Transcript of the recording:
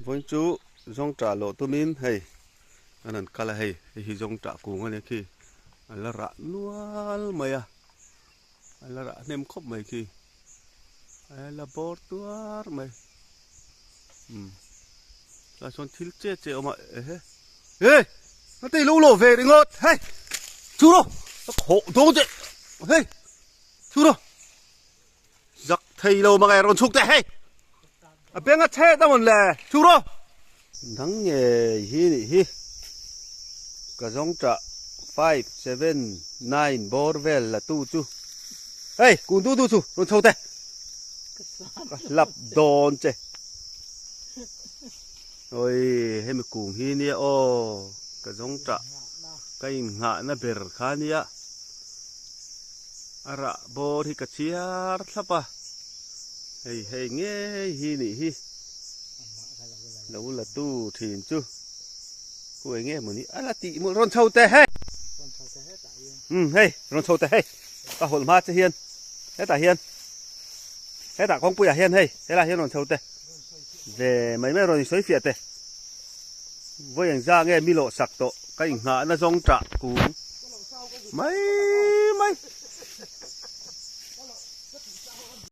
Vawiin chu zawngṭah lawh tumin hei an han kal a hei, hei hi zawngṭah kung a nia khi a la rah nual mai a, a la rah hnem khawp mai khi a la bawr tuar mai umm tlai sawn thil che che a awm a ehe eh a tei lo lawh ve ringawt hei chu rawh ka khawh dawn che hei chu rawh. Zak thei lo mak e rawn chhuk teh hei. A beng a chhet a mawn le chhuk rawh. Dang ngei hi nih hi ka zawng tah five seven nine bawr vel la tu chu hei kun du du chu rawn chho teh ka hlap dawn che oi hemi kung hi nia aw ka zawng tah ka innghahna ber kha nia. A rah bawr hi ka chhiar thlap a, hei hei ngei hi nih hi lo la tu thin chu hu eng nge mawni a la tih mawlh rawn chho teh hei umm hei rawn chho teh hei ka hawlh hma che hian hetah hian hetah kawngpuiah hian hei helaiah hian rawn chho teh ve mai mai rawn insawi fiah teh vawi engzah nge mi lawh sak tawh ka inghahna zawng tah kung mai mai.